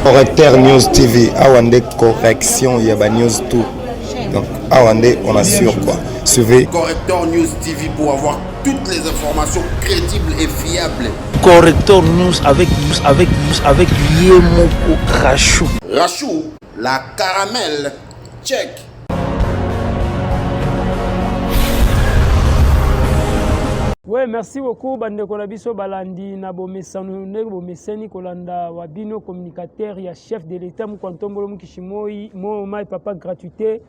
Correcteur News TV, awa nde correction ya ba news tout. Donc awa nde on assure quoi. Suivez Correcteur News TV pour avoir toutes les informations crédibles et fiables. Correcteur News avec avec avec Yemoko Rachou. Rachou, la caramel, check. Ouais, merci beaucoup bandeko na biso balandi na bomesano ndenge bomesani kolanda wa bino communicateur ya chef de l'État Mukwantombolo Mukishimoi mo mai papa gratuité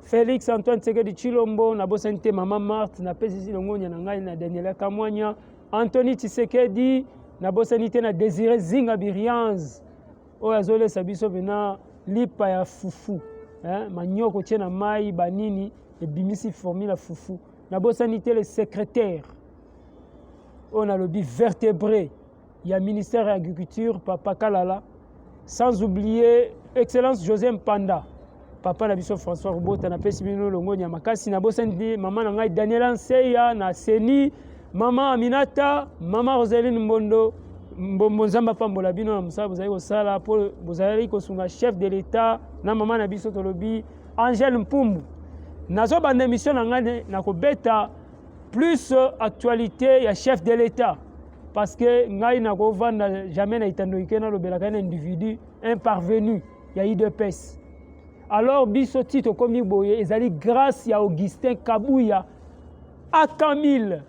Félix Antoine Tshisekedi Tshilombo nabosani te mama Marthe napesi longonya na ngai na Daniela Kamwanya Anthony Tshisekedi nabosani te na Désiré Zinga Birianz oyo azolesa biso pena lipa ya fufu eh, manioko tie na mai banini ebimisi formule ya fufu nabosani te le secrétaire oyo nalobi vertébré ya ministère ya agriculture papa kalala sans oublier excellence josé mpanda papa na biso françois rubota napesi bino longonya makasi nabosani te mama na ngai daniela nseya na seni mama aminata mama roseline mbondo mbombo nzambe apambola bino na mosala bozali kosala mpo bozali kosunga chef de l'etat na mama na biso tolobi angèle mpumbu nazobanda émission na ngai na kobeta plus actualité ya chef de l'etat parce que ngai nakovanda jamais na etando ike nalobelaka na individu un parvenu ya udps alors biso ti tokomi boye ezali grâce ya augustin kabuya akamile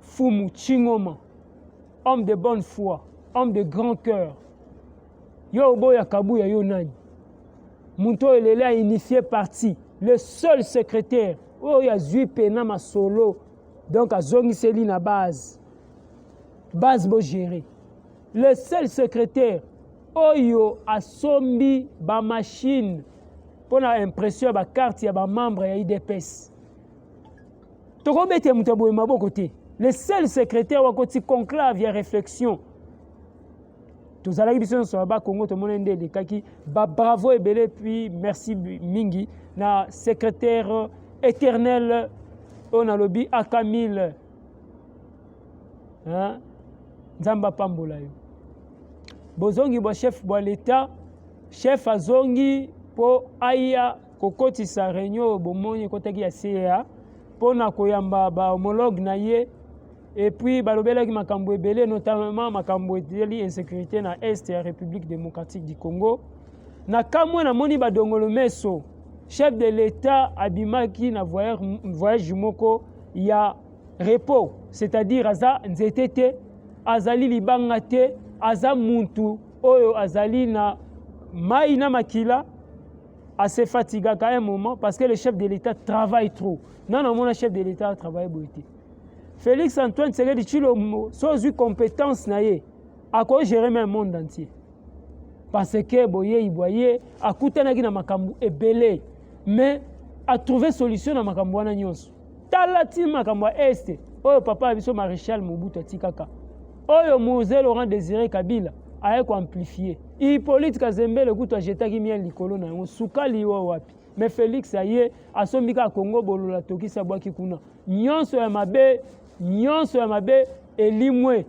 fumu chingoma homme de bonne foi homme de grand cœur yo oboya kabuya yo nani moto oyo lelo a initie parti le seul secrétaire oyo azwi pena masolo donc azongiseli na base base bogere le seul secrétaire oyo asombi bamachine mpo na impression ya bakarte ya bamembre ya idps tokobetela moto ya boye maboko te le seul secrétaire wakoti conclave ya réflexion tozalaki biso nyonso na bakongo tomoni nde elekaki babravo ebele puis merci mingi na secrétaire éternel oyo nalobi akamile nzambe apambola yo bozongi bwa chef bwa leta chef azongi mpo aya kokotisa réunion oyo bomoni ekotaki ya cea mpo na koyamba bahomologue na ye et puis balobelaki makambo ebele notamment makambo etali insécurité na est ya république démocratique du congo na kamwe namoni badongolo meso chef de l'état abimaki na voyage moko ya repos c'est-à-dire aza nzete te azali libanga te aza muntu oyo azali na mai na makila ase fatigaka un moment parce que le chef de l'état travaille trop nano amona chef de l'état atravaille boye te Félix Antoine Tshisekedi Tshilombo so ozwi compétence na ye akogere même monde entier parce que boyei bwa ye akutanaki na makambo ebele mais atrouve solution na makambo wana nyonso tala ti makambo ya este oyo papa ya biso maréchal mobutu atikaka oyo mose laurent désiré kabila aye koamplifie hippolyte kazembele kutu ajetaki miel likolo na yango sukali wa wapi mais félix aye asombi kaka kongo bolola tokisi abwaki kuna nyonso ya mabe nyonso ya mabe elimwe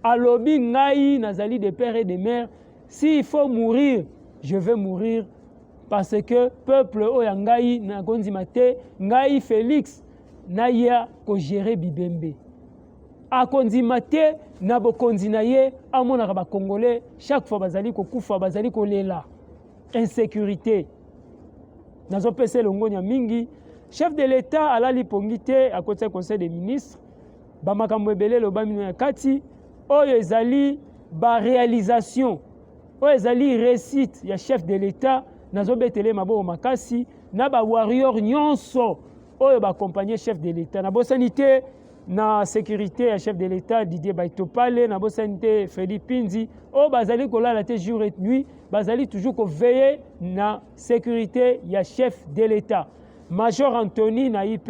alobi ngai nazali de père et de mère s'il faut mourir je vais mourir parce que peuple oyo ya ngai nakondima te ngai félix naya kogere bibembe akondima te na bokonzi na ye amonaka bacongolais chaque fois bazali kokufa bazali kolela insécurité nazopesa elongonya mingi chef de l'état alali pongi te akotisa conseil des ministres bamakambo ebele elobami na kati oyo ezali baréalisation oyo ezali réussite ya chef de l'état nazobetele maboko makasi na bawarrior nyonso oyo baakompagne chef de l'état nabosani te na sécurité ya chef de l'état didier baitopale nabosani te fredi pinzi oyo bazali kolala te jour et nuit bazali toujours koveille na sécurité ya chef de l'état major anthony na iph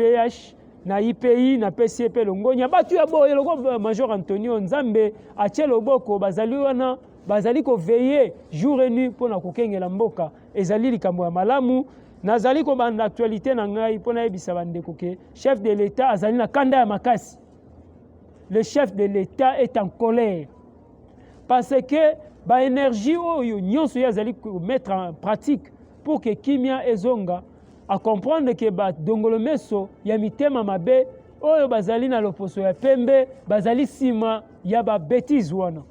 na ipi napesi ye mpe longonya bato ya boye loko major anthony oyo nzambe atie loboko bazali wana bazali koveille jour et nuit mpo na kokengela mboka ezali likambo ya malamu nazali kobanda actualité na ngai mpo nayebisa bandeko ke chef de l'état azali na kanda ya makasi le chef de l'état est en colère. Parce que ba énergie oyo nyonso ye azali mettre en pratique pour que kimia ezonga, a comprendre que ba dongolo meso ya mitema mabe oyo bazali na loposo ya pembe bazali nsima ya ba bêtises wana.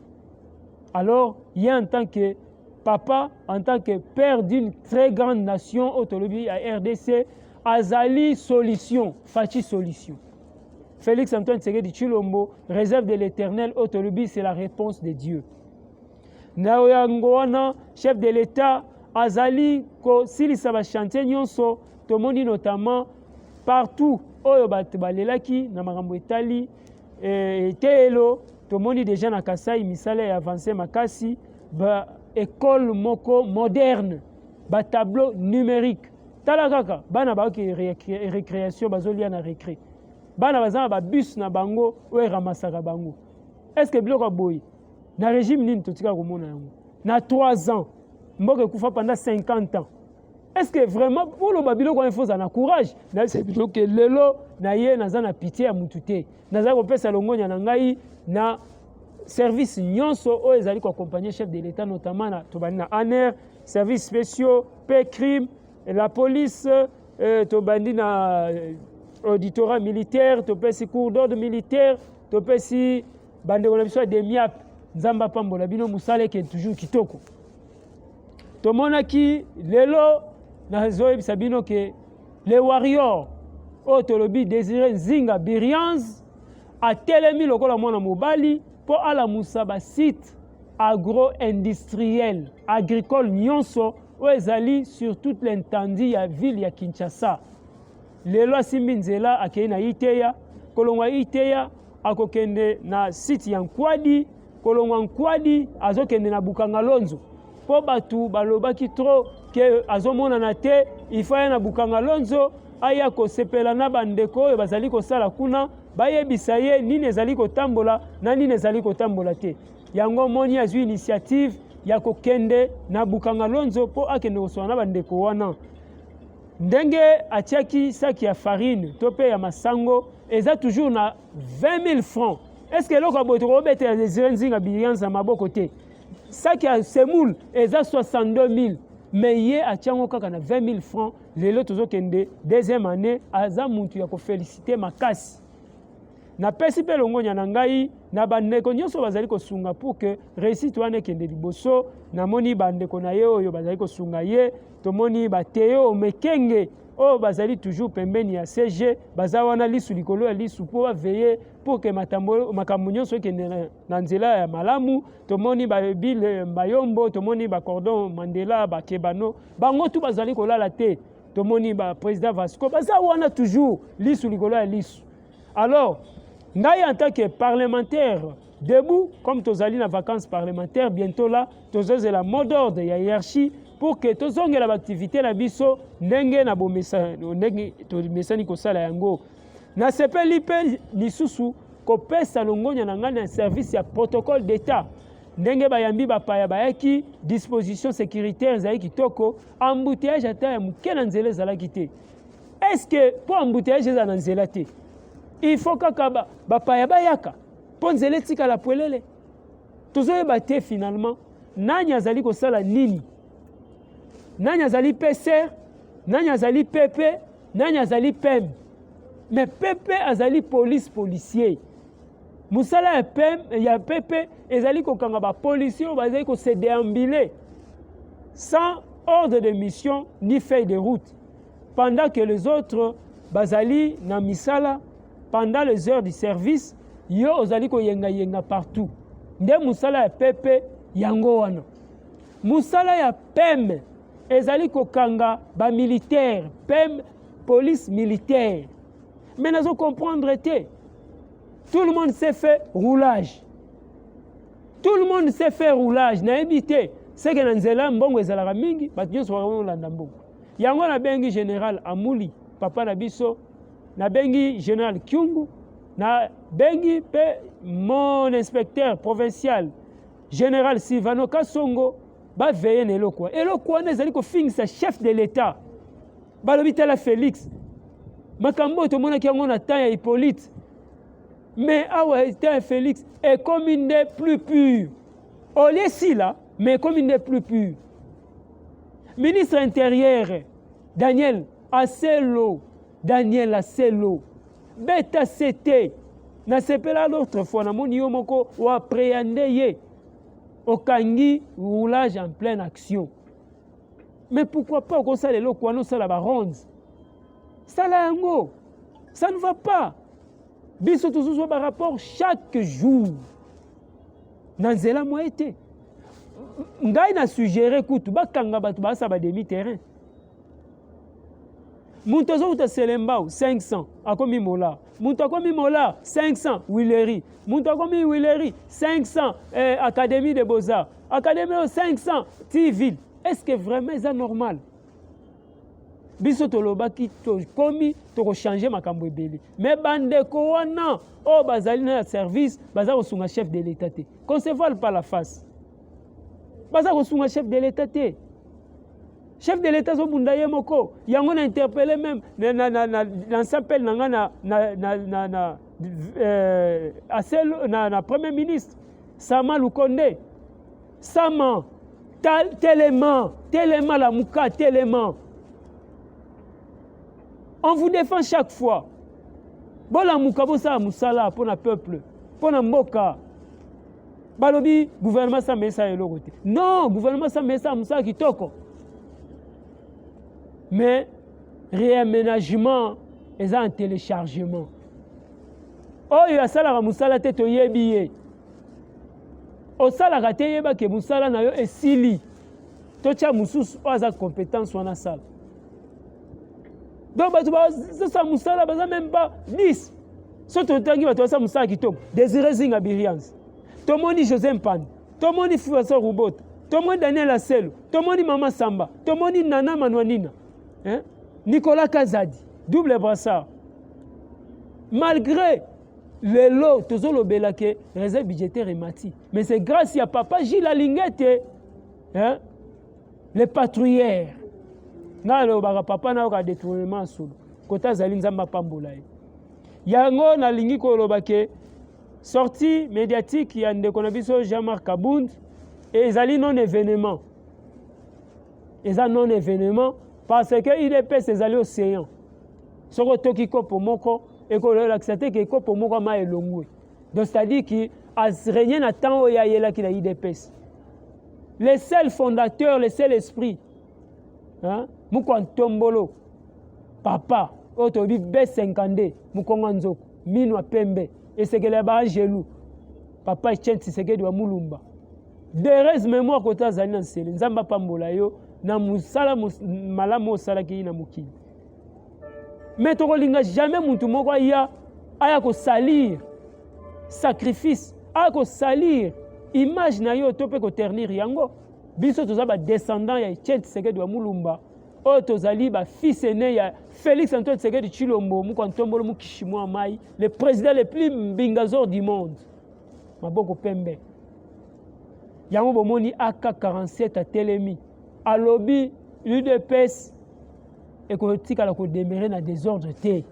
Alors ye en tant que papa, en tant que père d'une très grande nation oyo tolobi ya RDC, azali solution, Fatshi solution. Félix Antoine Tshisekedi Tshilombo, réserve de l'Éternel, oyo tolobi c'est la réponse de Dieu. Na yango wana chef de l'État azali kosilisa bachantier nyonso, tomoni notamment partout oyo bato balelaki na makambo etali eteyelo, tomoni déjà na Kasai misala ya avance makasi, ba école moko moderne, ba tableau numérique. Tala kaka bana baoki récréation, bazolia na récré, bana baza na babus na bango oyo eramasaka bango. Est ce que biloko ya boye na régime nini totika komona yango na 3 ans? Mboka ekufa pendant 50 ans. Est ce que vraiment oloba biloko wana, ifo na courage? Nayebisa biloko lelo na ye, naza na pitié ya mutu te. Naza kopesa longonya na ngai na service nyonso oyo ezali koaccompagner chef de l'État, notamment na tobandi na ANR, service spéciaux, PCRIM, la police, tobandi na auditorat militaire, topesi cour d'ordre militaire, topesi bandeko na biso ya DEMIAP. Nzambe apambola bino, mosala ekende toujours kitoko. Tomonaki lelo, nazoyebisa bino ke le warrior oyo tolobi Désiré Nzinga Birianz atelemi lokola mwana mobali mpo alamusa basite agro-industriel agricole nyonso oyo ezali sur toute l'étendue ya ville ya Kinshasa. Lelo asimbi nzela, akei na Iteya. Kolongwa Iteya, akokende na site ya Nkwadi. Kolongwa Nkwadi, azokende na Bukanga Lonzo, mpo bato balobaki trop ke azomonana te. Ifo aya na Bukanga Lonzo, aya kosepela na bandeko oyo bazali kosala kuna, bayebisa ye nini ezali kotambola na nini ezali kotambola te. Yango omoni azwi initiative ya kokende na Bukanga Lonzo mpo akende kosola na bandeko wana. Ndenge atiaki saki ya farine to mpe ya masango eza toujours na 20 000 francs. Est ce que eloko ya boye tokobetela Désiré Nzinga Bilianza maboko te? Saki ya semoule eza 62 000, mais ye atiango kaka na 20 000 francs. Lelo tozokende deuxième année, aza mutu ya koféliciter makasi. Napesi mpe longonya na ngai na bandeko nyonso bazali kosunga pour que réussite wana ekende liboso. Namoni bandeko na ye oyo bazali kosunga ye, tomoni bateo mekenge oyo bazali toujours pembeni ya CG, baza wana lisu likolo ya lisu mpo baveiller pour que makambo nyonso ekende na nzela ya malamu. Tomoni babile Bayombo, tomoni bacordon Mandela, bakebano, bango tu bazali kolala te. Tomoni baprésident Vasco, baza wana toujours lisu likolo ya lisu. Alors ngai en tant que parlementaire debout, comme tozali na vacances parlementaires bientôt là, tozozela mot d'ordre ya hiérarchie pour que tozongela baactivité na biso ndenge na bomesa, ndenge tomesani kosala yango. Nasepeli mpe lisusu kopesa longonya na ngai na service ya protocole d'État, ndenge bayambi bapaya bayaki, disposition sécuritaire ezali kitoko, embouteillage ata ya moke na nzela ezalaki te. Est ce que mpo embouteillage ezala na nzela te, il faut kaka bapaya bayaka mpo nzela etikala pwelele? Tozoyeba te finalement nani azali kosala nini, nani azali PCR, nani azali PP, nani azali PM. Mais PP azali police policier. Mosala ya PM, ya PP ezali kokanga bapolicier oyo bazali kose déambuler sans ordre de mission ni feuille de route, pendant que les autres bazali na misala pendant les heures du service. Yo ozali koyengayenga partout. Nde mosala ya PP yango wana. Mosala ya PM ezali kokanga bamilitaire, PM police militaire. Mais nazo comprendre te, tout le monde s'est fait roulage, tout le monde s'est fait roulage. Nayebi te seke na nzela mbongo ezalaka mingi, bato nyonso bakolanda mbongo yango. Nabengi général Amuli, papa na biso, nabengi général Kyungu, nabengi mpe mon inspecteur provincial général Silvano Kasongo, baveiller na eloko wana. Eloko wana ezali kofingisa chef de l'État. Balobi tala Félix, makambo oyo tomonaki yango na temps ya Hippolyte, mais awa temps ya Félix ekomi nde plus pur. Olie esila mais ekomi nde plus pur. Ministre intérieur Daniel Aselo, Daniel Aselo, beta sete. Nasepela l'autre fois namoni yo moko oappréhende ye, okangi roulage en pleine action. Mais pourquoi pas okosala eloko wana, osala ba rondes, sala yango, ça ne va pas. Biso tozozwa ba rapport chaque jour na nzela moye te. Ngai na suggere kutu bakanga bato basala ba demi terrain. Moto azowuta Selembao 500 akomi Mola, moto akomi Mola 500 Wileri, moto akomi Wileri 500 Académie de Beaux-Arts, Académie oyo 500 Tiville. Est-ce que vraiment eza normal? Biso tolobaki tokomi tokochange makambo ebele, mais bandeko wana oyo bazali na service baza kosunga chef de l'état te. Qu'on se voile pas la face, baza kosunga chef de l'état te. Chef de l'état azobunda ye moko. Yango na interpellé même na appel na nga na na premier ministre Sama Lukonde. Sama telema, telema la muka, telema. On vous défend chaque fois. Bolamuka, bosala mosala mpona peuple, mpona mboka. Balobi gouvernement Sama esala eloko te. Non, gouvernement Sama esala mosala kitoko, mais réaménagement eza en téléchargement. Oyo asalaka mosala te, toyebi ye. Osalaka te, yebake mosala na yo esili, totya mosusu oyo aza compétence wana asala. Donc bato bazosala mosala baza même pas 10. So totangi bato basala mosala kitoko, Désiré Zinga Birians, tomoni José Mpanda, tomoni François Rubota, tomoni Daniel Aselo, tomoni Mama Samba, tomoni Nana Manwanina, hein? Nicolas Kazadi, double brassard. Malgré lelo tozolobela ke réserve budgétaire emati, mais c'est grâce ya papa Gilles Alingete, hein? Le patrouilleur. Ngai alobaka papa nayoka détournement solo kota azali, Nzambe apambola ye. Yango nalingi koloba ke sortie médiatique ya ndeko na biso Jean-Marc Kabund ezali non événement, eza non événement parce que UDPS ezali océan. Soki otoki kopo moko, ekolakisa te ke kopo moko ama elongwe. Donc c'est-à-dire que arégné na temps oyo ayelaki na UDPS, le seul fondateur, le seul esprit, hein? Mukwa Ntombolo, papa oyo toyebi B52, mokongo ya nzoko, mino ya pembe, esekele ya baangelu, papa Etienne Tshisekedi wa Mulumba, d'heureuse mémoire, kota azali na nsele. Nzambe apambola yo na mosala malamu osalaki na mokili. Mais tokolinga jamais mutu moko aya kosalir sacrifice, aya kosalir image na yo to mpe koternir yango. Biso toza badescendant ya Etienne Tshisekedi wa Mulumba, oyo tozali bafils aîné ya Félix Antoine Tshisekedi Tshilombo Mukwa Ntombolo Mukishi mwa mai, le président le plus mbingazor du monde, maboko pembe. Yango bomoni AK 47 atelemi, alobi l'UDPS ekotikala kodemeurer na désordre te,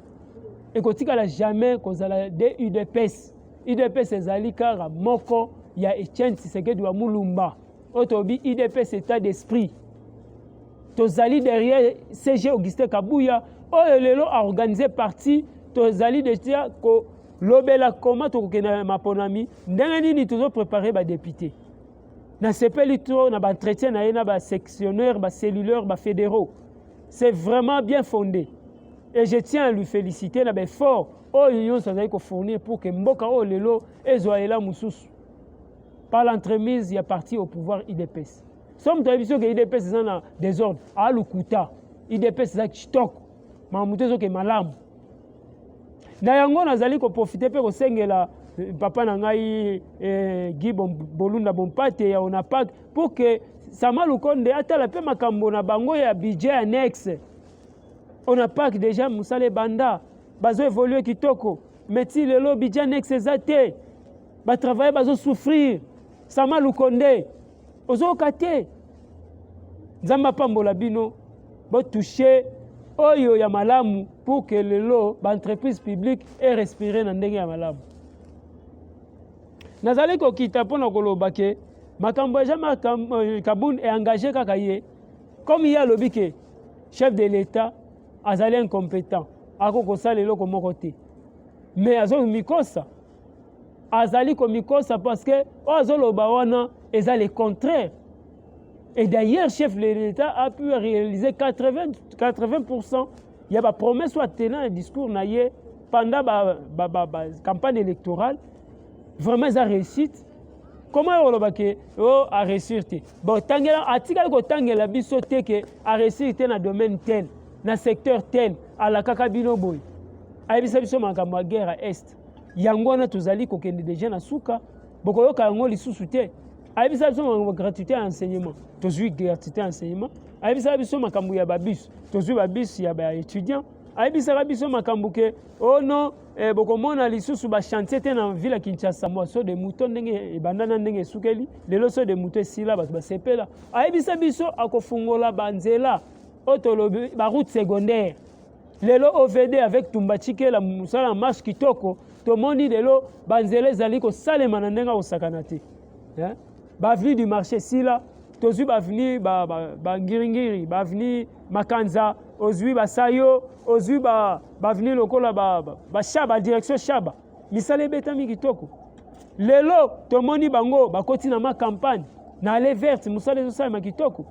ekotikala jamais kozala de UDPS. UDPS ezali kaka moko ya Etienne Tshisekedi wa Mulumba, oyo toyebi UDPS état d'esprit. Tozali derrière CG Augustin Kabuya oyo lelo aorganize parti. Tozali déjà kolobela koma tokokende na maponami ndenge nini, tozoprépare badéputé. Nasepeli to na baentretien na ye na basectionnaire, bacellulaire, bafédéraux. C'est vraiment bien fondé et je tiens à lui féliciter na baeffort oyo nyonso azali kofournir pour que mboka oyo lelo ezwa ela mosusu par l'entremise ya parti au pouvoir UDPS. So moto ayebi soki UDPS eza na désordre, alukuta. UDPS eza kitoko, makambo te ezoke malamu. Na yango nazali koprofite mpe kosengela papa na ngai Guy Bolunda Bompate ya ONAPAC pour que Sama Lukonde atala mpe makambo na bango ya budget annexe. ONAPAC déjà mosala ebanda, bazo évolue kitoko, mais ti lelo budget annexe eza te, batravaille bazosouffrir. Sama Lukonde, ozoyoka te? Nzambe apambola bino, botouche oyo ya malamu pour que lelo baentreprise publique erespire na ndenge ya malamu. Nazali kokita mpona koloba ke Makambo ya Jean-Marc Kabund e engage kaka ye. Comme ye alobi ke chef de l'État azali incompétent, akoki kosala eloko moko te. Mais azomikosa. Azali komikosa parce que oyo azoloba wana eza le contraire. Et d'ailleurs, chef de l'État a pu réaliser 80% ya ba promesse oyo atena na discours na ye pendant ba, ba, ba, ba campagne électorale. Vraiment eza réussite. Comment oyo oloba ke oyo a réussir te? Bon, tangela, atikali kotangela biso te ke a réussir te na domaine tel, na secteur tel, alakaka bino boye. Ayebisa biso makambo ya guerre à Est. Yango wana tozali kokende déjà na suka, bokoyoka yango lisusu te. Ayebisa biso makambo ya gratuité ya enseignement, tozwi gratuité ya enseignement. Ayebisaka biso makambo ya babus, tozwi babus ya baétudiant. Ayebisaka biso makambo ke oh non, bokomona lisusu bachantier te na ville ya Kinshasa. Mwa saut de mouton ndenge ebanda na ndenge esukeli lelo, saut de mouton esila, bato basepela. Ayebisa biso akofungola banzela oyo tolobi baroute secondaire. Lelo OVD avec Tumba Chikela mosala ya marche kitoko, tomoni lelo banzela ezali kosalema na ndenge akosakana te. Baavenue du marché sila, tozwi baavenue bangiringiri, ba baavenue Makanza, ozwi basayo, ozwi baavenue lokola bashaba, direction Shaba, misala ebetami kitoko. Lelo tomoni bango bakoti na ma campagne na allée verte, mosala ezosalema kitoko.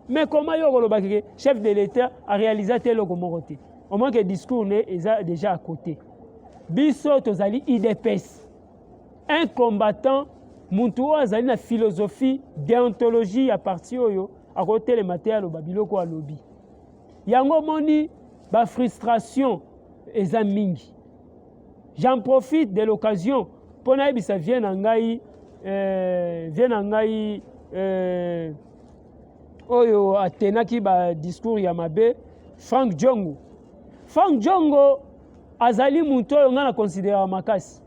Mais comment yo kolobaki ke chef de l'État a réalisé te eloko moko te? Au moins que discours ne eza déjà à côté. Biso tozali UDPS, un combattant, muntu oyo azali na philosophie, déontologie ya parti oyo akotelema te aloba biloko alobi. Yango omoni ba frustration eza mingi. J'en profite de l'occasion mpo nayebisa vie na ngai, vie na ngai, oyo atenaki ba discours ya mabe, Frank Diongo. Frank Diongo azali moto oyo ngai na considéraka makasi,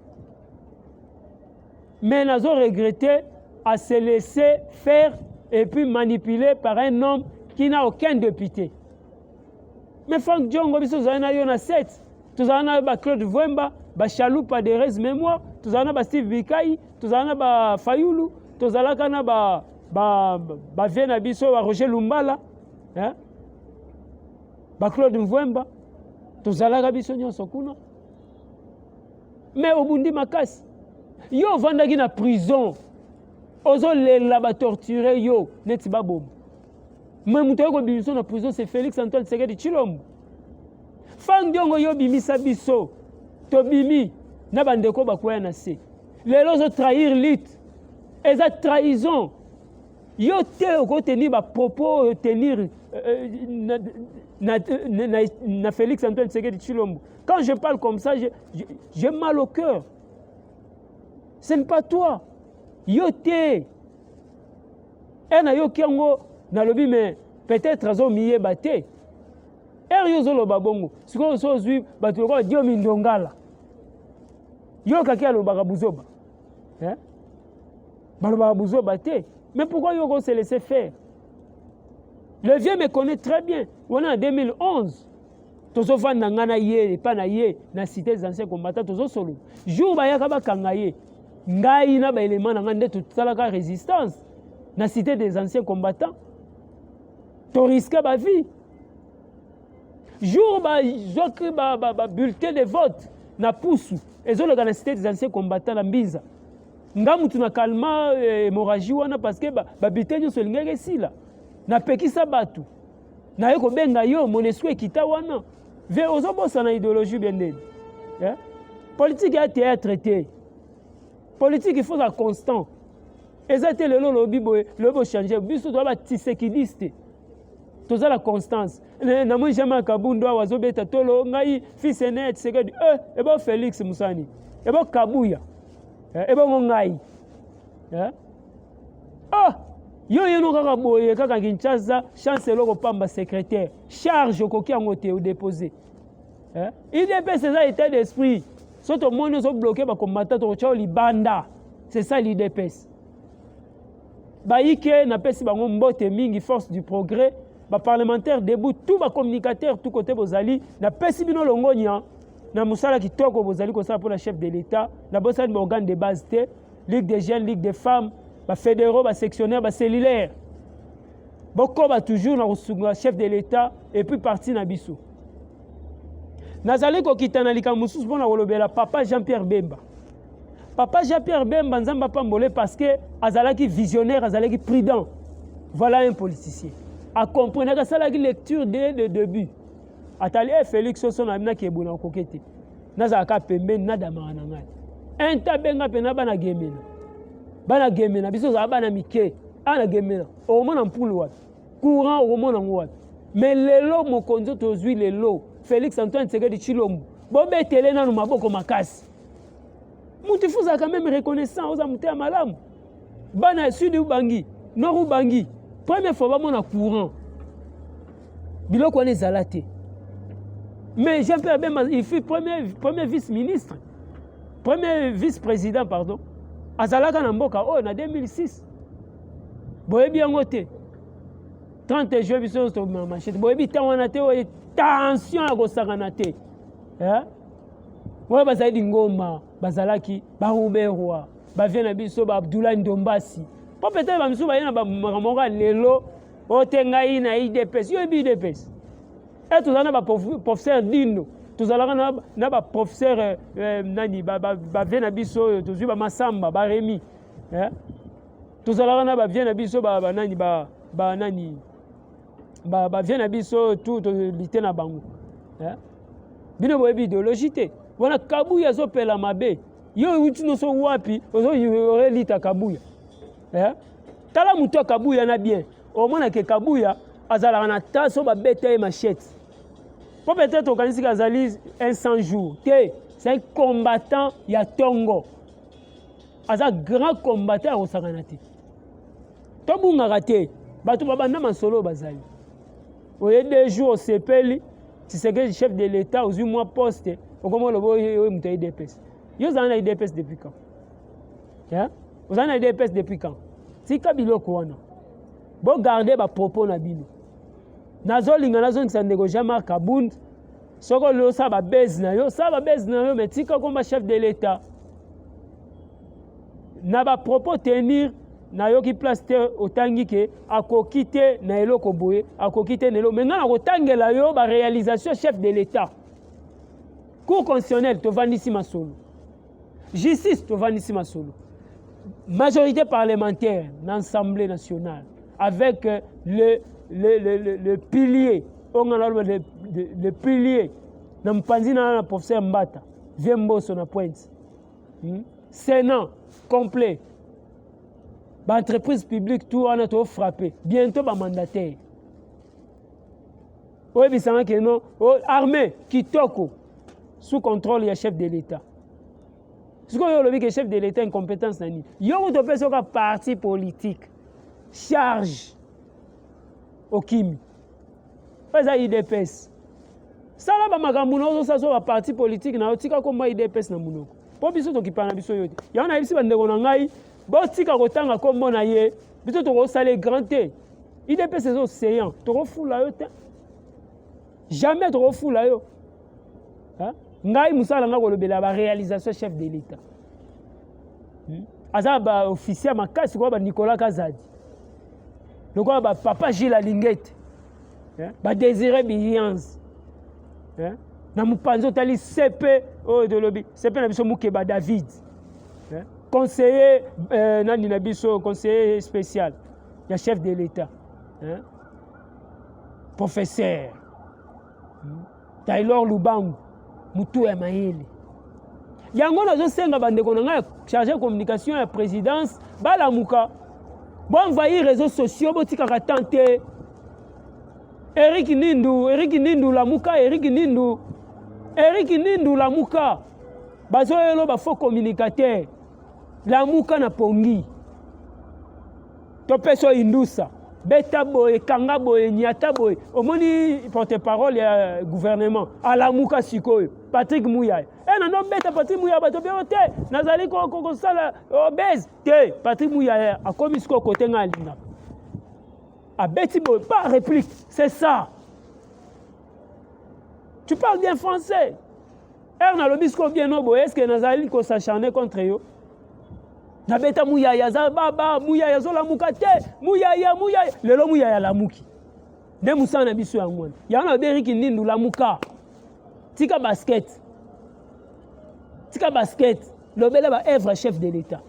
mais nazo regretter à se laisser faire et puis manipuler par un homme qui n'a aucun député. Mais Frank Diongo, biso tozali na yo na 7, tozali na ba Claude Vwemba, ba Chaloupa de Rez Mémoire, tozali na ba Steve Bikai, tozali na ba Fayulu, tozalaka na ba ba ba vie na biso ba Roger Lumbala, hein? Ba Claude Mvwemba, tozalaka biso nyonso kuna. Mais obundi makasi, yo ovandaki na prison, ozolela batorture yo neti baboma. Mais moto aye kobimisa na prison, c'est Félix Antoine Tshisekedi Tshilombo. Frank Diongo, yo bimisa biso, tobimi na bandeko bakwea na se. Lelo ozotrahir lutte, eza trahison. Yo te okotenir bapropos oyo tenir na Félix Antoine Tshisekedi Tshilombo. Quand je parle comme ça, j'ai mal au cœur. Ce n'est pas toi. Yo te. E nayoki yango, nalobi mais peut-être azomiyeba te. Ere yo ozoloba bongo, sikoyo so ozwi bato lokola Diomi Ndongala, yo kaki alobaka buzoba, eh? Balobaka buzoba te. Mais pourquoi yo se laisser faire? Le vieux me connaît très bien. Wana na 2011 tozovanda ngai na ye epa na ye na cité des anciens combattants, tozosolola. Jour bayaka bakanga ye, ngai na baélément na ngai nde tosalaka résistance na cité des anciens combattants, torisque bavie. Jour bazwaki babulletin de vote na pusu ezoleka na cité des anciens combattants na Mbinza, nga mutu na kalma hémorragie wana, parce que babulletin nyonso elingaki esila. Napekisa bato, naye kobenga yo, Monusco ekita wana. Ve ozobosana idéologie bien ndeni, eh? Politique ya théâtre te. Politique, il faut za constant. Eza te lelo olobi boye, lobi ochange. Biso toza batisekidiste, toza la constance. Namoni Jean-Marc Kabundu awa azobeta tolo: ngai fils aîné ya Tshisekedi. Ebo Félix Musani, ebo Kabuya, ebongo ngai, eh? Ah, yo yeno kaka boye, kaka Kinshasa, chance eloko pamba, secrétaire charge okoki yango te odépose, eh? UDPS eza état d'esprit. So tomoni ozobloke bakombata, tokotya yo libanda. C'est ça l'UDPS. Bayike, napesi bango mbote mingi, force du progrès, baparlementaire debout, tout bacommunicateur, tout côté bozali, napesi bino longonia na mosala kitoko bozali kosala mpona chef de l'État. Nabosani baorgane de base te, ligue des jeunes, ligue des femmes. Bafédéraux, basectionnaire, bacellulaire, bokoba toujours na kosunga chef de l'État et puis parti na biso. Nazali kokita na likambo mosusu mpona kolobela papa Jean-Pierre Bemba. Papa Jean-Pierre Bemba, Nzambe apambole, parce que azalaki visionnaire, azalaki prudent. Voilà un politicien acomprenaka, asalaki lecture dès le début. Atali e Félix soso na nakebwe na okoki te, nazalaka pembeni, nadamaka na ngai un ta benga mpena bana Gemena. Bana Gemena, biso ozala bana mike ana Gemena, okomona mpulu wapi, courant okomona yango wapi? Mais lelo mokonzi oyo tozwi lelo, Félix Antoine Tshisekedi Tshilombo, bobetele nanu maboko makasi. Mutu ifo ozalaka même reconnaissant, oza moto ya malamu. Bana ya Sud Ubangi, Nord Ubangi, première fois bamona courant. Biloko wana ezala te. Mais Jean Pierre Bemba, il fut premier vice ministre, premier vice président, pardon. Azalaka na mboka oyo na 2006, boyebi yango te. 30 juin, biso nyonso tobima machete. Boyebi ntango wana te, oyo tension ya kosakana te. Oyo bazali lingomba, bazalaki baruberwa, bavie na biso, baabdoulaye Ndombasi, mpo peut-être bamisusu baye na bamakambo moko ya lelo oyo te. Ngai na UDPS, yo yebi UDPS e, tozala na baprofesseur Dindo, tozalaka na baprofesseur nani, bavie na biso oyo tozwi, bamasamba, baremi, eh? Tozalaka na bavie na biso, banani, banani, bavie na biso tu tolite na bango, eh? Bino boyebi idéologie te. Wana Kabuya azopela mabe, yo euti nyonso wapi? Ozorelita Kabuya, eh? Tala motu ya Kabuya na bien, omonake Kabuya azalaka na ta so babeta ye machette, mpo peut-être okanisiki azali un 100 jours te. C'est un combattant ya ntongo, aza grand combattant ya kosakana te. Tobungaka te, bato babanda masolo bazali oye 2 jours, osepeli Tshisekedi chef de l'État, ozwi mwa poste, okoma oloba oyo moto ya UDPS. Yo ozala na UDPS depuis quand? Ozala na UDPS depuis quand? Tika biloko wana, bogarde bapropos na bino. Nazolinga nazongisa ndeko Jean-Marc Kabund. Soki olingi osala babese na yo, osala babese na yo, mais tika komba chef de l'État na bapropos tenir. Nayoki place te otangi ke akoki te na eloko boye, akoki te na eloko. Mais ngai nakotangela yo baréalisation chef de l'État. Cour constitutionnelle, tovandisi masolo. Justice, tovandisi masolo. Majorité parlementaire na Assemblée nationale avec le pilier oyo ngai naloba, le pilier na mopanzi na professeur Mbata, vie Mboso na pointe, Sénat complet, baentreprise publique, tout wana tofrappe bientôt bamandataire. Oyebisanga ke non, armée kitoko sous contrôle ya chef de l'État. Sikoyo olobi ke chef de l'État incompétence na nini? Yo moto opesi oka parti politique charge, okimi. Oyo eza UDPS. Sala bamakambo na ozosala so baparti politique na yo, tika komba UDPS na monoko, mpo biso tokipana na biso yo te. Yango nayebisi bandeko na ngai, botika kotanga kombo na ye. Biso tokosala grand te. UDPS eza océan, tokofula yo te, jamais tokofula yo. Ngai mosala ngai kolobela baréalisation chef de l'État. Aza baofficier makasi koya, banicolas Kazadi, lokola bapapa Gilles Alingete, badésiré Biliance na mopanzi. Otali CP oyo tolobi, CP na biso Mokeba David, conseiller nani na biso, conseiller spécial ya chef de l'État, professeur Taylor Lubangu, motu ya mayele. Yango nazosenga bandeko na ngai ya chargé communication ya présidence, balamuka, boenvahir réseaux sociaux, botikaka temps te. Erik Nindu, Erik Nindu, lamuka. Erik Nindu, Erik Nindu, lamuka. Bazoyelo bafaux communicateur, lamuka na pongi. Topesa oyo indusa, beta boye, kanga boye, nyata boye. Omoni porte parole ya gouvernement alamuka sikoyo, Patrick Muyaya. E nando beta Patrick Muyaya, bato beo te, nazali kosala obese te. Patrick Muyaya akomi sikoyo kote ngai alingaka, abeti boye, pas réplique. C'est ça, tu parles bien français. Ere nalobi sikoyo bien no boye, est ce que nazali kos'acharner contre yo? Nabeta Muyaya aza baba, Muyaya azolamuka te, Muyaya, Muyaya. Lelo Muyaya alamuki. Nde mosala na biso yango wana. Yango na Eric Ndindu lamuka. Tika basket. Tika basket. Lobela ba œuvre chef de l'État.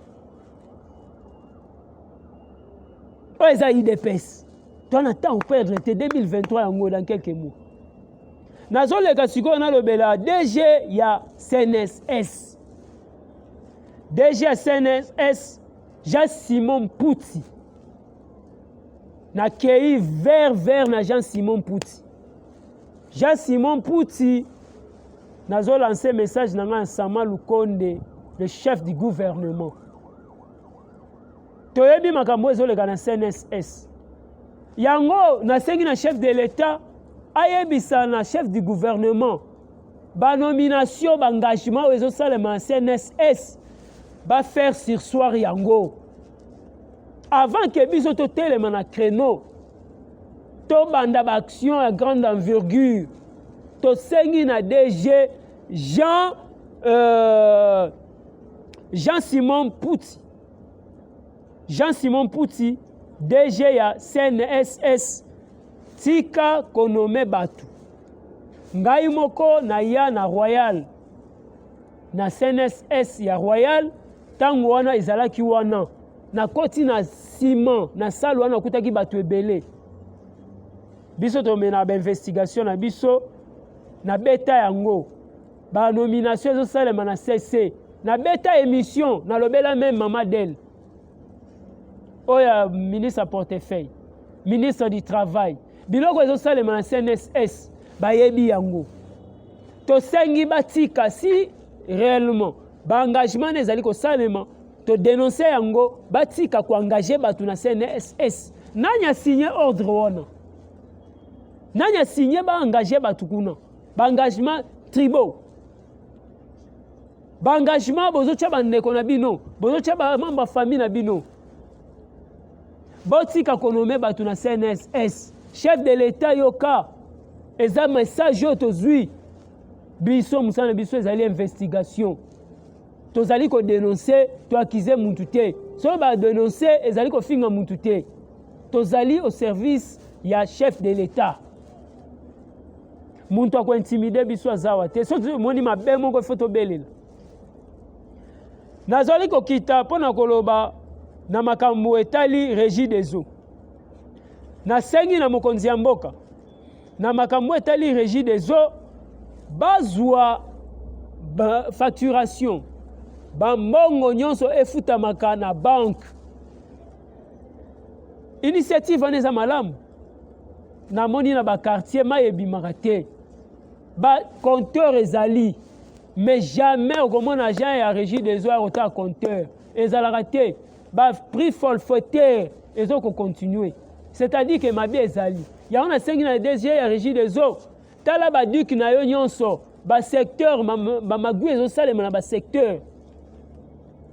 Oyo eza UDPS. Toi na temps perdre te 2023 yango dans quelques mois. Nazoleka sikoyo nalobela DG ya CNSS. DG ya CNSS Jean Simon Mputi. Nakei vers vers na Jean Simon Mputi. Jean Simon Mputi nazo lancer message na ngai Sama Lukonde, le chef du gouvernement. Toyebi makambo ezoleka na CNSS. Yango nasengi na chef de l'État ayebisa na chef du gouvernement ba nomination ba engagement oyo ezosalema na CNSS ba faire sursoir yango avant que biso totelema na créneau tobanda ba action ya grande envergure. Tosengi na DG Jean Simon Mputi, Jean Simon Mputi DG ya CNSS, tika konome bato. Ngai moko naya na Royal, na CNSS ya Royal, ntango wana ezalaki wana, nakoti na ciment na salle wana, nakutaki bato ebele. Biso tomena ba investigation na biso, na beta yango ba nomination ezosalema na CC, na beta émission, nalobela même Mama Del oyo ministre ya portefeuille, ministre du travail, biloko ezosalema na CNSS bayebi yango. Tosengi batika si réellement ba engagement na ezali kosalema, to dénoncer yango, batika koengage bato na CNSS. Nani a signé ordre wana? Nani a signé ba engage bato kuna? Ba engagement tribaux, ba engagement bozotia bandeko na bino, bozotia ba membre ya famille na bino. Botika konome bato na CNSS. Chef de l'État, yoka, eza message oyo tozwi. Biso mosala na biso ezali investigation, tozali kodénoncer, toaccuser mutu te. Soki badénoncer ezali kofinga mutu te, tozali au service ya chef de l'État. Muntu akointimider biso azawa te. Soki omoni mabe moko, ifo tobelela. Nazali kokita mpo na koloba na makambo etali régie des eaux. Nasengi na mokonzi ya mboka, na makambo etali régie des eaux, bazwa ba facturation, bambongo nyonso efutamaka na banque. Initiative wana eza malamu. Namoni na baquartier mai ebimaka te, bacompteur ezali, mais jamais okomona agent ya régie des eaux akotala compteur, ezalaka te. Baprix forfaitaire ezokocontinue, c'est-à-dire que mabe ezali. Yango nasengi na DG ya régie des eaux, tala baduc na yo nyonso, basecteur, bamagwi ezosalema na basecteur,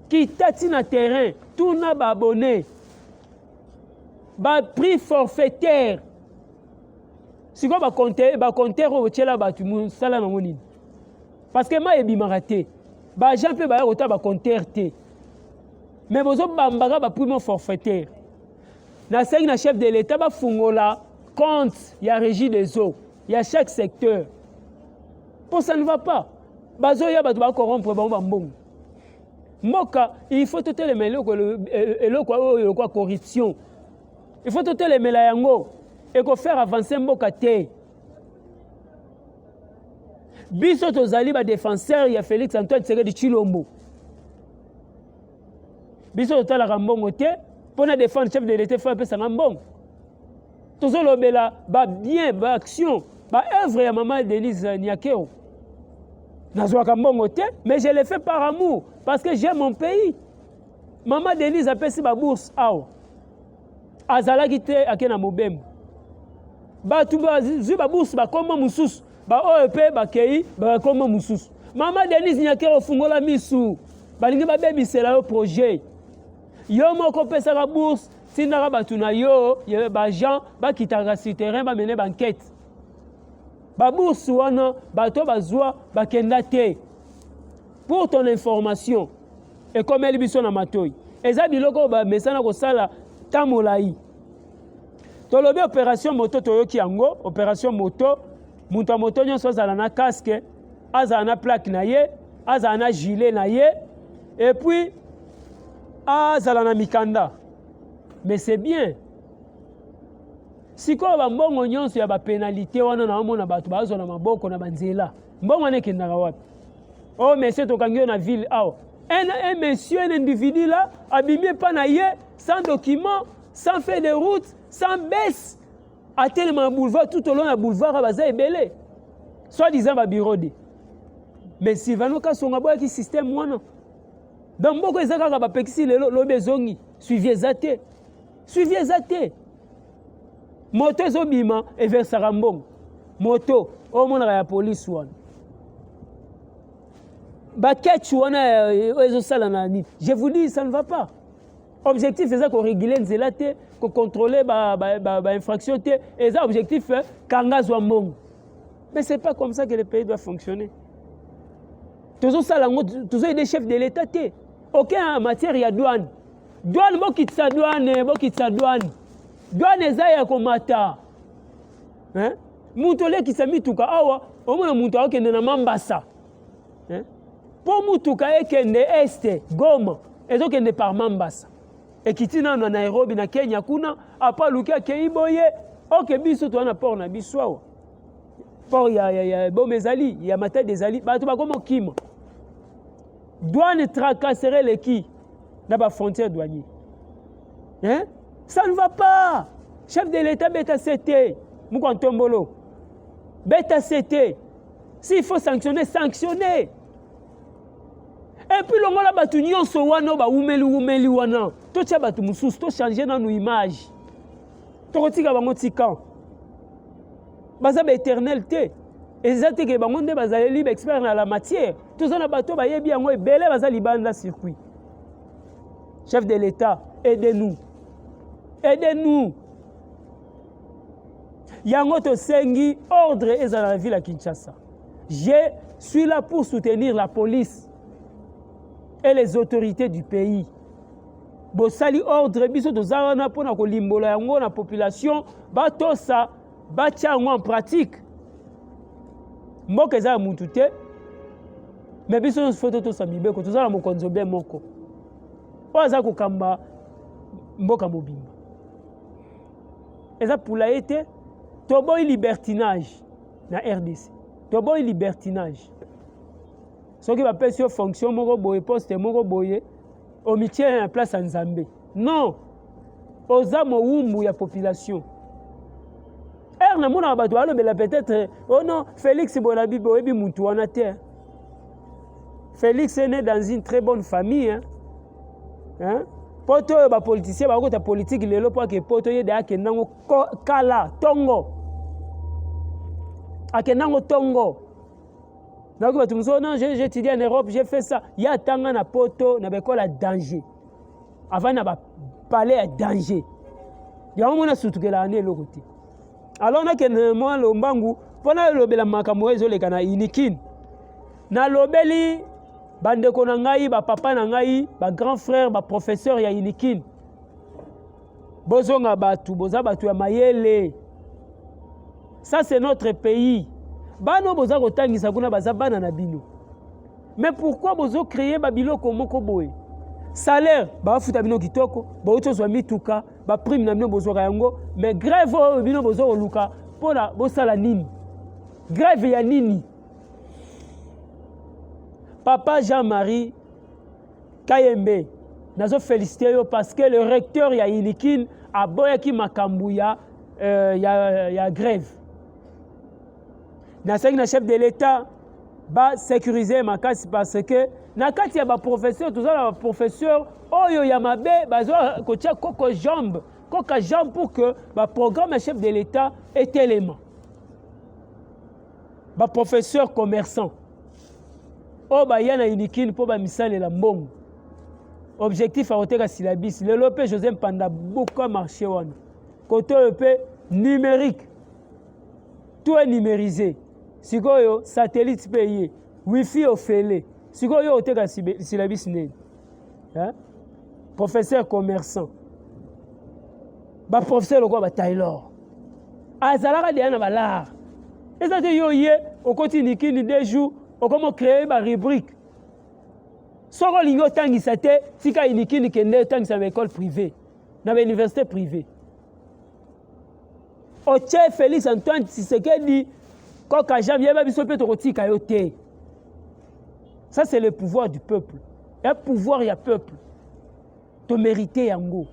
kita ti na terrain, tuna baabonné baprix forfaitaire. Sikoyo bacompteur oyo otiela bato, mosala nango nini? Parce que mai ebimaka te, baagent mpe baya kotala bacompteur te, mais bozobambaka baprix forfaitaire. Nasengi na chef de l'État bafungola compte ya régie des eaux ya chaque secteur, mpo ça ne va pas. Bazoya bato bacorrompre bango bambongo mboka. Il faut totelema eloko oyo lokwa corruption, il faut totelemela yango, ekofaire avancer mboka te. Biso tozali badéfenseur ya Félix Antoine Tshisekedi Tshilombo. Biso totalaka mbongo te. Mpo na défendre chef de l'État, faut apesanga mbongo? Tozolobela babien, baaction, baœuvre ya mama Denise Nyakeru. Nazwaka mbongo te, mais je le fais par amour, parce que j'aime mon pays. Mama Denise apesi babourse awa, azalaki te, ake na mobembo. Bato bazwi babourse, bakombo mosusu, baoyo mpe bakei bakombo mosusu. Mama Denise Nyakeru, ofungola misu, balingi babebisela yo projet. Yo moko opesaka bourse, tindaka bato na yo baagent bakitaka sur terrain, bamene baenquête. Babourse wana, bato bazwa bakenda te. Pour ton information, ekomeli biso na matoi. Eza biloko oyo bamesana kosala temps molai. Tolobi opération moto, toyoki yango opération moto. Moto ya moto nyonso azala na casque, azala na plaque na ye, azala na gilet na ye, et puis azala na mikanda. Mais c'est bien. Sikoyo bambongo nyonso ya bapenalité wana naomona bato bazwa na maboko na banzela, mbongo wana ekendaka wapi? Oh monsieur, tokangi yo na ville awa. Un monsieur, un individu là, abimi epa na ye sans document, sans fait de route, sans baisse, atelema na boulevard, tout au long ya boulevard baza ebele, soit disant ba bureau de. Mais Sylvano Kasongo aboyaki système wana. Donc mboko eza kaka bapekisi lelo, lobi ezongi, suivi eza te, suivi eza te. Moto ezobima eversaka mbongo, moto omonaka ya polisi wana, baketch wana oyo ezosala na nini. Je vous dis, ça ne va pas. Objectif eza koréguler nzela te, kocontrôler bainfraction te. Eza objectif kanga, zwa mbongo. Mais c'est pas comme ça que le pays doit fonctionner. Tozosala yango, tozoaider chef de l'État te. Aucun en matière ya douane. Douane, bokitisa douane, bokitisa douane. Douane eza ya komata, hein? Moto olekisa mituka awa, omona moto akokende na Mambasa, hein? Mpo mutuka ekende Est, Goma, ezokende par Mambasa, ekiti nano na Nairobi na Kenya kuna, apa aluki akei boye. Oke biso toza na port na biso awa, port ya Boma ezali, ya Matadi ezali, bato bakoma okima. Douane, tracasserie eleki na bafrontière douanier, hein? Ça ne va pas. Chef de l'État, beta sete mukwa ntombolo, beta sete. S'il faut sanctionner, sanctionner. Et puis longola bato nyonso wana oyo bawumeli wumeli wana, totia bato mosusu, tochange nanu image. Tokotika bango tika, baza baéternel te. Eza te ke bango nde bazaleli baexpert na la matière. Toza na bato bayebi yango ebele, baza libanda circuit. Chef de l'État, aidez-nous, aidez-nous. Yango tosengi ordre ezala na ville ya Kinshasa. Je suis là pour soutenir la police et les autorités du pays. Bosali ordre, biso toza wana mpona kolimbola yango na population, batosa, batia yango en pratique. Mboka eza ya mutu te, mais biso nyonso fo totosa mibeko. Toza na mokonzi obe moko oyo aza kokamba mboka mobimba, eza pula ye te. Toboyi libertinage na RDC, toboyi libertinage. Soki bapesi yo fonction moko boye, poste moko boye, omitie na place ya Nzambe, non. Oza mowumbu ya population. Ere namonaka bato balobela peut-être: oh non, Félix boye, boyebi mutu wana te. Félix est né dans une très bonne famille, hein? Hein? Poto oyo bapoliticien bakokota politike lelo mpo ake poto, ye de akendango kala ntongo, akendango ntongo. Nayoki bato mosusu: non, j'ai étudié en Europe, j'ai fait ça. Ye atanga na poto na baekole ya danger, avandi na bapalais ya danger. Yango mona sutukelaka nde eloko te. Alors nakende mwa lombangu mpo nalobela makambo oyo ezoleka na Unikin. Nalobeli bandeko na ngai, bapapa na ngai, bagrand frère, baprofesseur ya Unikin: bozonga bato, boza bato ya mayele. Ça, c'est notre pays. Bana oyo boza kotangisa kuna baza bana na bino. Mais pourquoi bozocréer babiloko moko boye? Salaire bafuta bino kitoko, bauti ozwa mituka, baprime na bino bozwaka yango, mais grève oyo bino boza koluka mpona bosala nini? Grève ya nini? Papa Jean-Marie Kayembe, nazofélicité yo parce que le recteur ya Unikin aboyaki makambo ya grève. Nasengi na chef de l'État basécuriser makasi, parce que na kati ya baprofesseur toza na baprofesseur oyo ya mabe, bazwa kotia koko jambe koka jambe pour que baprogramme ya chef de l'État etelema. Baprofesseur commerçant oyo baya na Unikin mpo bamisalela mbongo, objectif akoteka syllabus. Lelo mpe José Mpanda buka marché wana kote oyo mpe numérique, tout est numérisé. Sikoyo satellite mpe ye, wifi ofele. Sikoyo yo oteka syllabus nini? Professeur commerçant, baprofesseur lokola bataylor azalaka deya na balar. Eza te yo ye okoti nikini deux jours, okoma ocreye barubrique. Soki olingi otangisa te, tika inikini, kende otangisa na baekole privé, na bauniversité privé. Otie Félix Antoine Tshisekedi koka jambe, yeba biso mpe tokotika yo te. Ça, c'est le pouvoir du peuple, ya pouvoir ya peuple. Tomérite yango.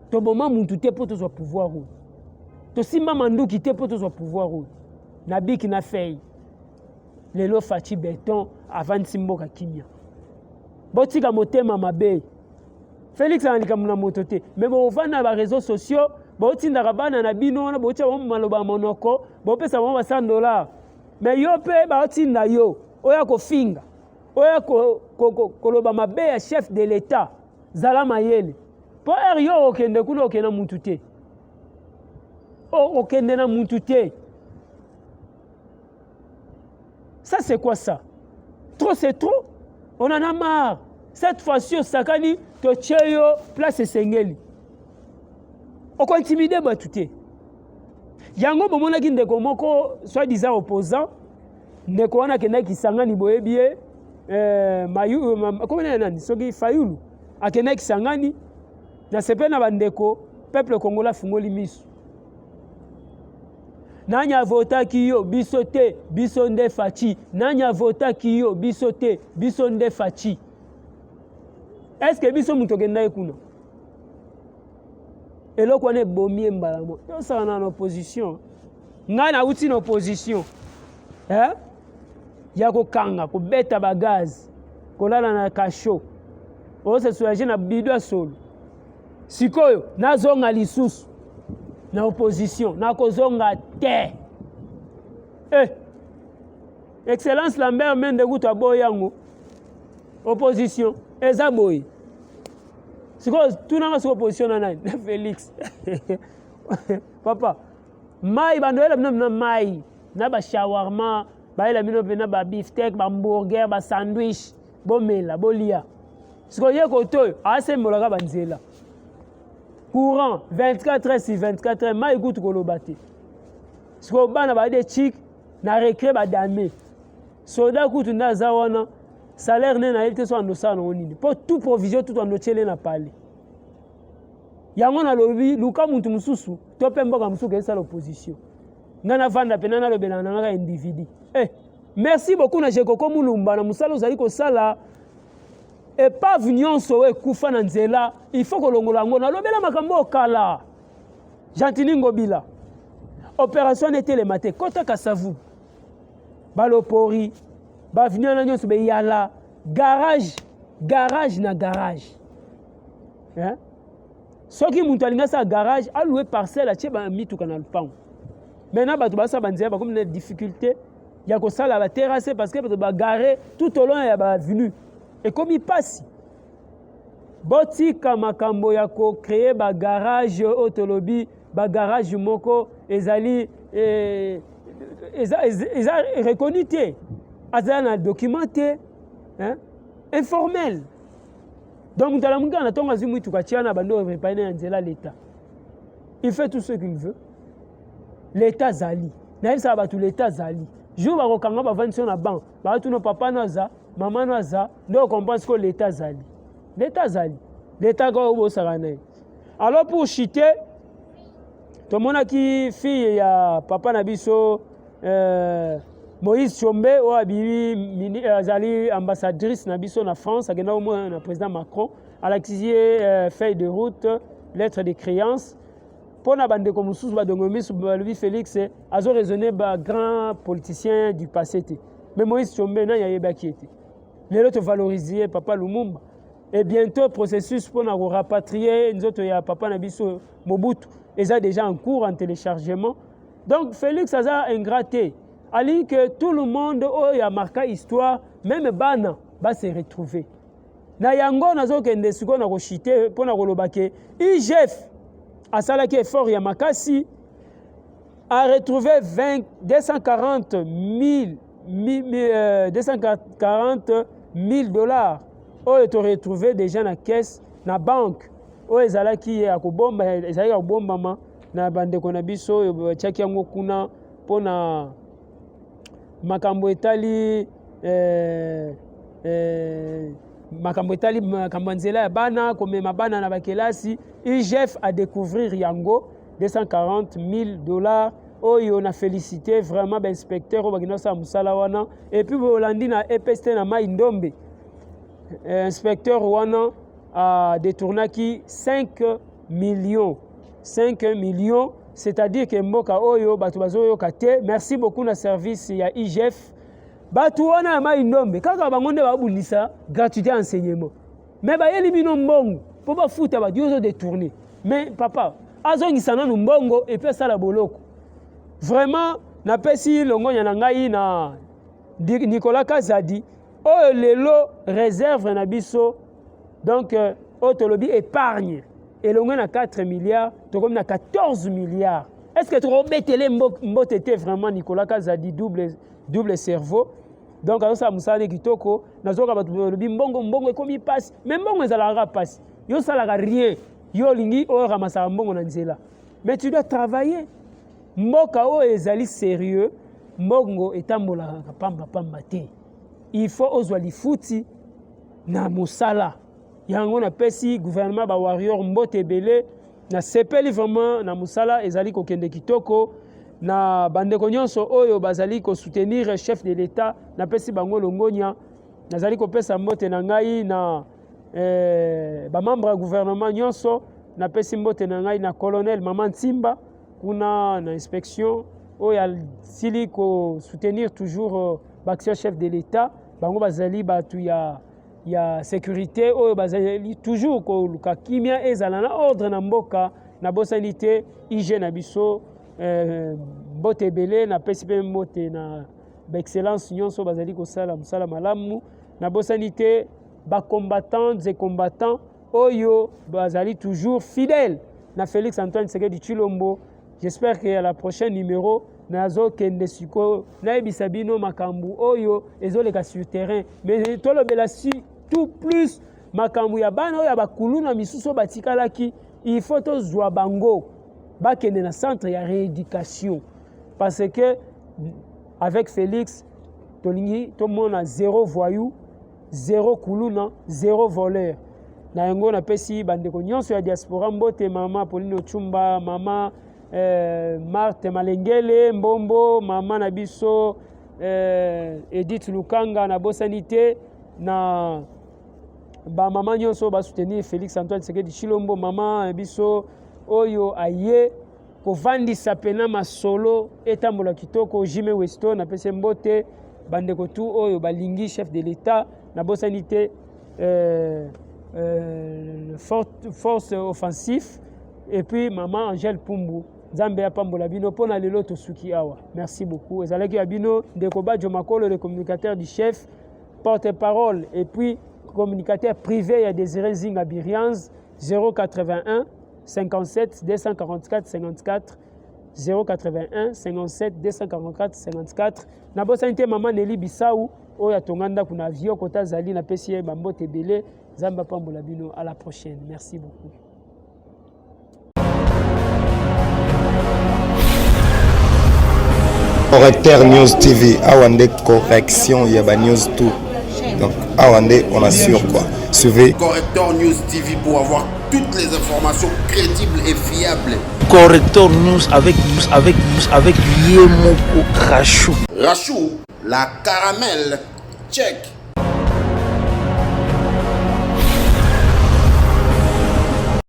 Toboma muntu te mpo tozwa pouvoir oyo, tosimba manduki te mpo tozwa pouvoir oyo na biki na fei. Lelo Fatshi Béton avandisi mboka kimia. Botika motema mabe. Félix ana likambo na moto te, me bovanda na bareseau sociaux, botindaka bana na bino wana, botia bango maloba ya monoko, bopesa bango ba 100 $. Me yo mpe baotinda yo oyo kofinga, oyo koloba mabe ya chef de l'État. Zala mayele, mpo ere yo okende kuna, okende na mutu te, okende na mutu te. Ça, c'est quoi ça? Trop, c'est trop, on en a marre. Cette fois-ci osakani, totie yo place esengeli. Okointimide bato te. Yango bomonaki ndeko moko soit disant opposant, ndeko wana akendaki Kisangani, boyebi ye, mayu komona nani, soki Fayulu akendaki Kisangani. Nasepeli na bandeko peuple congolais afungoli miso. Nani avotaki yo? Biso te, biso nde Fatshi. Nani avotaki yo? Biso te, biso nde Fatshi. Est-ce biso moto okendaki kuna? Eloko wana ebomi ye mbala mo. Tosala na opposition. Ngai nauti na opposition, eh? Ya kokanga, kobeta bagaz, kolala na cachot, ose soulage na bido ya solo. Sikoyo nazonga lisusu na opposition? Nakozonga te. Eh, Excellence Lambert Mende kutu aboyi yango. Opposition eza boye. Sikoyo tunanga, sikoyo opposition na nani? Na Félix? Papa, mai bando oyela bino na mai na bashawarma, bayela bino mpe na babifteck, bahamburger, basandwich, bomela, bolia. Sikoyo ye kote oyo asembolaka banzela, courant 24 heures sur 24 heures, mai kutu koloba te. Sikoyo bana bade chik na récré, badame soda kutu nde aza wana, salaire nde nayebi te so andosala nango nini, mpo tout provision, tout andotiele na pale yango. Nalobi, luka mutu mosusu to mpe mboka mosusu keyesala opposition. Ngai navanda mpena, nalobelana na ngaka individu. Eh, merci beaucoup na Jekoko Mulumba na mosala ozali kosala. Epave nyonso oyo ekufa na nzela, il faut kolongola yango. Nalobela makambo oyo kala. Gentiny Ngobila, opération wana etelema te. Kota Kasavu, balopori baavenue wana nyonso, beyala garage, garage na garage, hein? Soki moto alingi asala garage, aloue parcelle, atie bamituka na lupango. Maintenant bato basala banzela, bakomi na difficulté ya kosala baterrasse, parce que bato bagare tout au long ya baavenue, ekomi mpasi. Botika makambo ya kocréer bagarage oyo. Tolobi bagarage moko ezali eh, eza, eza, eza reconnu te, azala na document te, hein? Informel. Donc moto alamuki kaka na ntongo, azwi mwituka, tia na bando réparé na nzela. L'État, il fait tout ce qu'il veut. L'État azali, nayebisaka bato, l'État azali. Jour bakokanga, bavandisi yo na banc, baatuna papa no aza, mama no aza, nde ocomprendre sikoyo l'État azali. L'État azali, l'État kaka oyo bosaka na ye. Alors, pour chuter, tomonaki fille ya papa na biso Moïse Tshombe oyo abimi, azali ambassadrice na biso na France. Akenda komona na président Macron, alakisi ye feuille de route, lettre de créance. Mpo na bandeko mosusu badongo miso, balobi Félix azo raisonner bagrand politicien du passé te. Mais Moïse Tshombe, nani ayebaki ye te? Lelo tovalorize ye, papa Lumumba. Et bientôt processus mpona korapatrier nzoto ya papa na biso Mobutu eza déjà en cours, en téléchargement. Donc Félix aza ingrat te. Alingi que tout le monde oyo amarka histoire, même bana, base retrouver na yango. Nazokende sikoyo na kochuter mpona koloba ke IGF asalaki effort ya makasi, a retrouvé 20, 240 000, 240 000 $ oyo toretrouve déjà na caisse. na banque oyo ezalaki ya kobomba, ezalaki ya kobombama na bandeko na biso oyo batiaki yango kuna mpo na makambo etali eh, eh, makambo etali makambo ya nzela ya bana, komema bana na bakelasi. IGF a découvrir yango 240 000 dollars oyo na félicité vraiment bainspecteur oyo bakenda kosala mosala wana. Et puis bolandi na EPST na Mai Ndombe, inspecteur wana a détournaki 5 millions, 5 millions, c'est-à-dire que mboka oyo bato bazoyoka te. Merci beaucoup na service ya IGF. Bato wana ya Mai Ndombe, kaka bango nde babundisa gratuité ya enseignement, mais bayeli bino mbongo mpo bafuta bato, yo ozodétourne. Mais papa azongisa nanu mbongo et puis asala boloko. Vraiment napesi longonya na ngai na Nicolas Kazadi oyo lelo réserve na biso, donc oyo tolobi épargne elongwe na 4 milliards, tokomi na 14 milliards. Est ce que tokobetele mbote te? Vraiment, Nicolas Kazadi, double, double cerveau. Donc azosala mosala ne kitoko. Nazoka bato balobi mbongo, mbongo ekomi mpasi, mais mbongo ezalaka mpasi. Yo osalaka rien, yo olingi oyo ramasaka mbongo na nzela, mais tu dois travailler. Mboka oyo ezali sérieux, mbongo etambolaka pamba pamba te, il faut ozwa lifuti na mosala. Yango napesi gouvernement bawarrior mbote ebele. Nasepeli vraiment na mosala ezali kokende kitoko na bandeko nyonso oyo bazali kosoutenir chef de l'État. Napesi bango longonya. Nazali kopesa mbote na ngai na bamembre ya gouvernement nyonso. Napesi mbote na ngai na colonel Mama Ntimba kuna na inspection oyo asili kosoutenir toujours baaction chef de l'État. Bango bazali bato ya sécurité oyo bazali toujours koluka kimia ezala na ordre na mboka. Nabosani te IG na biso, mbote ebele. Napesi mpe mbote na baexcellence nyonso bazali kosala mosala malamu. Nabosani te bacombattantes et combattants oyo bazali toujours fidèle na Félix Antoine Tshisekedi Tshilombo. J'espère que à la prochaine numéro nazokende sikoyo nayebisa bino makambo oyo ezoleka sur terrain, mais tolobela si tout plus makambo ya bana oyo ya bakuluna misusu oyo batikalaki. Il faut tozwa bango bakende na centre ya rééducation, parce que avec Félix tolingi tomona zéro voyou, zéro kuluna, zéro voleur. Na yango napesi bandeko nyonso ya diaspora mbote: mama Pauline Ochumba, mama Marthe Malengele Mbombo, mama na biso Edith Lukanga. Nabosani te na bamama nyonso basoutenir Félix Antoine Tshisekedi Tshilombo, mama na biso oyo aye kovandisa pena masolo etambola kitoko, Jime Weston, napesi mbote. Bandeko tu oyo balingi chef de l'État, nabosani te force offensif et puis mama Angèle Pumbu. Nzambe apambola bino. Mpo na lelo tosuki awa. Merci beaucoup. Ezalaki ya bino ndeko Bajo Makolo, le communicateur du chef, porte-parole et puis communicateur privé ya Désiré Zinga Birianz. 081 57 244 54, 081 57 244 54. Nabosani te mama Neli Bisau oyo atonga ndako na avion kota azali. Napesi ye bambote ebele. Nzambe apambola bino. À la prochaine, merci beaucoup. Correcteur News TV, awa nde correction ya ba news tout. Donc awa nde on assure quoi. Suivez Correcteur News TV pour avoir toutes les informations crédibles et fiables. Correcteur News avec ye moko Rachou. Rachou, la caramel. Check.